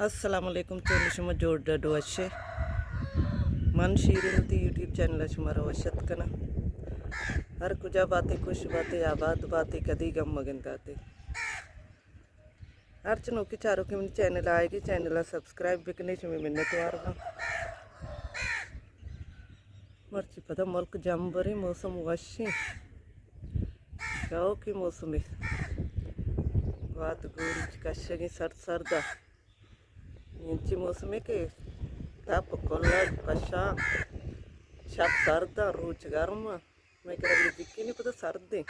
السلام علیکم، چون شما؟ جوڑ ڈڈ وشے؟ من شیرین وتی یوٹیوب چینل ءَ شمارا وش اتک کناں۔ ہر کجا باتے، خوش باتے، آباد باتے، کدی گم مگنداتے۔ ہرچ نوکیں چاروکے منی چینل ءَ آئیگی، چینل ءَ سبسکرائب بکنے، شمے منتوار باں۔ مرچی پدا ملک جمبریں، موسم وشیں، شوقیں موسمے۔ وات گوریچ کشگیں، سرد سرد ءَ۔ انچیں موسمے کہ تپ کلگ کشاں، شپ سرد ءَ، روچ گرم ءَ۔ مئے کرا نزیکیں پدا سردیں۔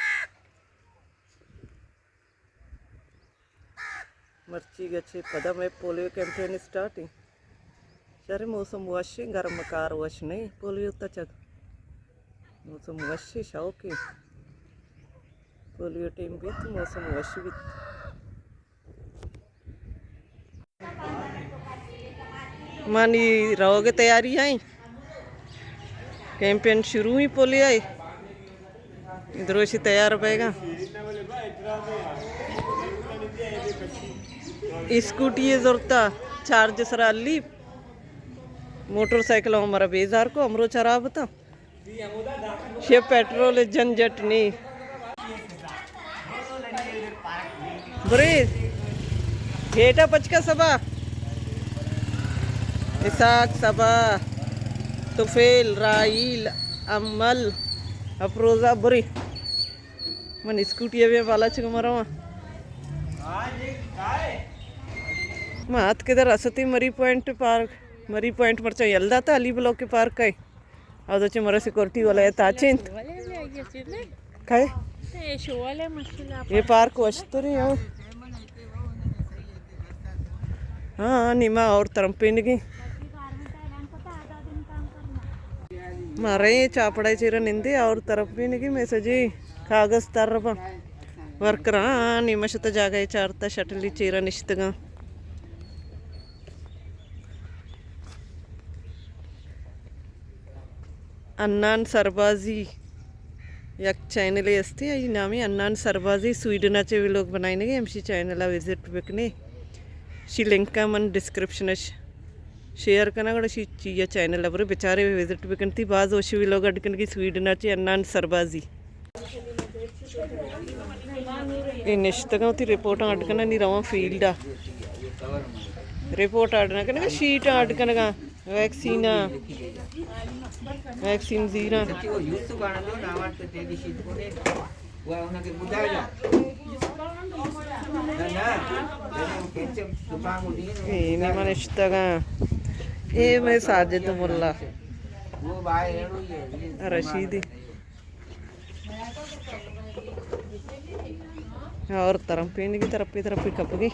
مرچی گچے پدا مئے پولیو کیمپین اسٹارٹ ایں۔ شریں، موسم وشیں، گرم، کار وش نئیں پولیو تچگ۔ موسم وشیں، شوقیں۔ پولیو ٹیم بیت، موسم وش بیت۔ منی روگ تیاری ایں۔ کیمپین شروع ایں پولیو ءِ۔ دروشی تیار بیگا۔ اسکوٹی زرتا، چارج سرا لی۔ موٹر سائیکل ہمارا بیزار کو، امروچ خراب تھا۔ شے پیٹرول جھنجھٹ نی۔ برے گیٹا پچکا سبا۔ اسحاق سبا، طفیل، راحیل، امل، افروزہ، برے۔ من اسکوٹی ءَ بیا بالا چک مرواں۔ ما اتک در رستی مری پوائنٹ پارک، مری پوائنٹ مرچاں یل داتا علی بلوک پارک ءَ۔ او تو چہ مرا سیکورٹی والا ءَ تاچینت۔ کئے؟ اے پارک وشتریں، ہاں۔ ہاں، نیما اور ترمپینگی۔ مارے چاپڑا چیرا نندے اور ترمپینگی میں سجی کاغذ تر با ورکرانی مشت جاگہ چارتا شٹلی چیرا نشتگاں۔ انان سربازی یک چینلے ہستی، آئی نامی انان سربازی، سویڈن ءَ چہ ویلوگ بنائینگے، ہمشی چینل ءَ وزٹ بکنے۔ شی لنک ءَ من ڈسکرپشن ءَ ش-، شیئر کناں، گڑا شی چیا چینل ءَ برے بچارے وزٹ بکنتی، باز وش ویلوگ اڈ کنگی سویڈن ءَ چہ انان سربازی۔ اے نشتگاں وتی رپورٹاں اڈ کناں، نی رواں فیلڈ ءَ۔ رپورٹ اڈ نہ کنگا، شیٹ اڈ کنگا، ویکسین ءَ، ویکسین زیراں۔ اے نی من نشتگاں۔ اے میں ساجد ملا رشیدی۔ اور ترمپینگی، ترپی ترپی کپگی۔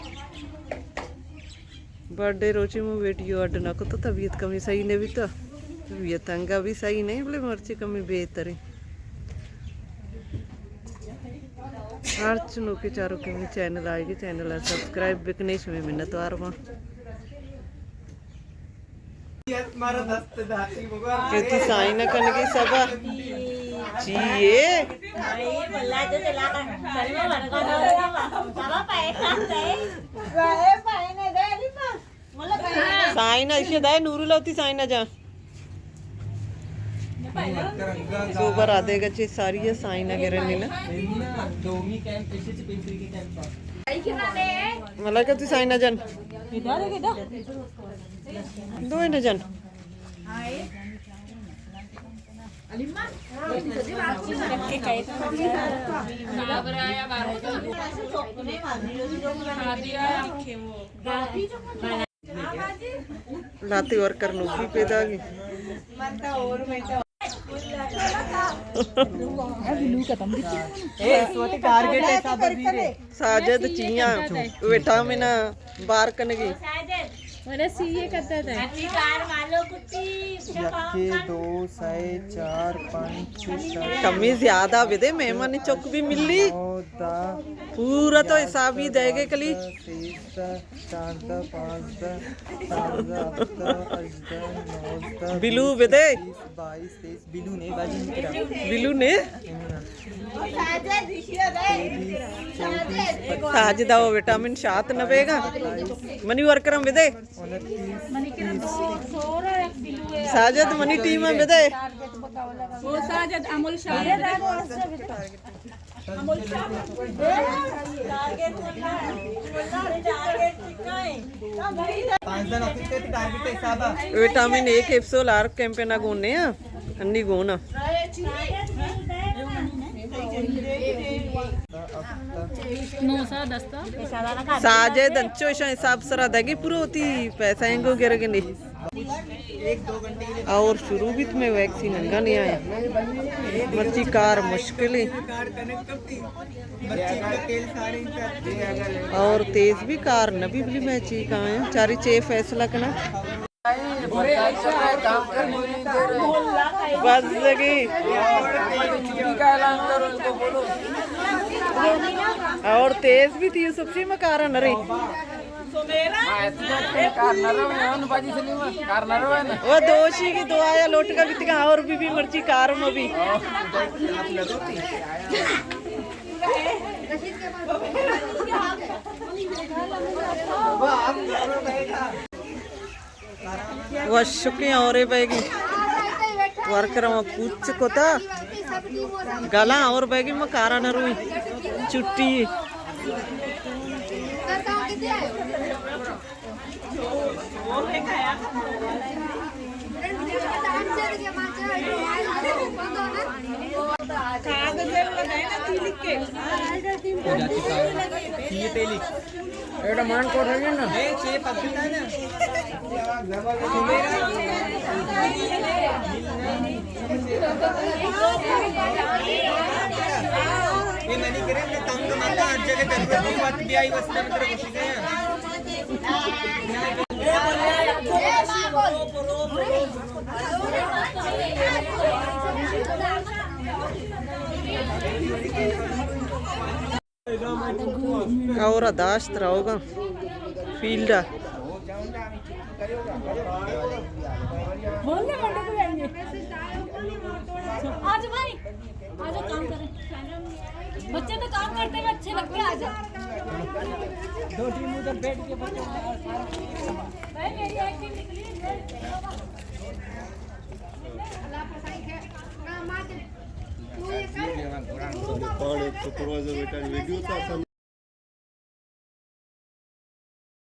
برتھ ڈے روچی مو ویڈیو اڈ نہ کتو، طبیعت کمی صحیح نہ بیتا۔ طبیعت انگا بھی صحیح نہیں، بلے مرچی کمی بہتریں۔ ہرچ نوکیں چاروکے منی چینل آئیگی، چینل ءَ سبسکرائب بکنے، شمے منتوار باں۔ کہ تئی سائن کنگی سبا چی اے؟ سائن ایشی دے نورو لوتی سائن جان۔ سوبر آدے گچے ساری سائن گرنی نا۔ ملکہ تئی سائن جان۔ دو نہ جن۔ لاتی ورکر نوکی پیدا گی۔ ساجد چیاں وٹامن بار کنگی۔ میرا سی یہ کرتا تھا۔ یکے، دو، سئے، چار، پنچ، شش، کمی زیادہ بدے، مہمانی چک بھی ملی۔ نو، دہ، پورا تو حسابی دے گے کلی۔ سیزدہ، چاردہ، پانزدہ، شانزدہ، ہپتہ، ہژدہ، نوزدہ، بلو بیست، بدے۔ اکیس، بائیس، تیئیس، بلو نے، باجی نکرا۔ بلو نے؟ تیئیس، چوبیس، پچیس، ساجدہ و وٹامن شات نہ بیگا۔ منی ورکرم بدے۔ انتیس، تیس۔ ساجد منی ٹیم بدے۔ وہ Sajid Amol Shah. Vitamin A capsule ہر کیمپینا گون نے، انی گون۔ ساجد انچو ایشاں حساب سرا دگی پورو ہوتی پیسہ انگو گرگنی۔ اور شروع بیت، میں ویکسین انگا نہیں آیا۔ مرچی کار مشکل ہے۔ اور تیز بھی کار نہ بھی بلی میں چی کہاں ہے۔ چاری چے فیصلہ کنا۔ بس لگی۔ اور تیز بھی تھی، سب سے میں کارا نہ رہی۔ کار نہ رہو ہے، انو باجی سلیم، کار نہ رہو ہے نا۔ وہ دوشی کی دعا یا لوٹ کا بیتگا اور بھی، بھی مرچی کار میں بھی۔ وشکیں اور بیگی ورکر ما کوچ کتا گلاں اور بیگی ما کارا نہ روی چھٹی۔ ایڈا مان کوٹ ہے نا؟ یہ منی کرے تنگ مت، ہر جگہ ضرورت ہے، وقت بھی آئی واسطے مطلب۔ اور داشت رہوگا فیلڈ۔ آج بھائی، آ جاؤ، کام کریں۔ بچے تو کام کرتے ہوئے اچھے لگتے ہیں، آ جاؤ۔ دو ٹیم ادھر بیٹھ کے بچے۔ بھائی، میری ایکٹنگ نکلی۔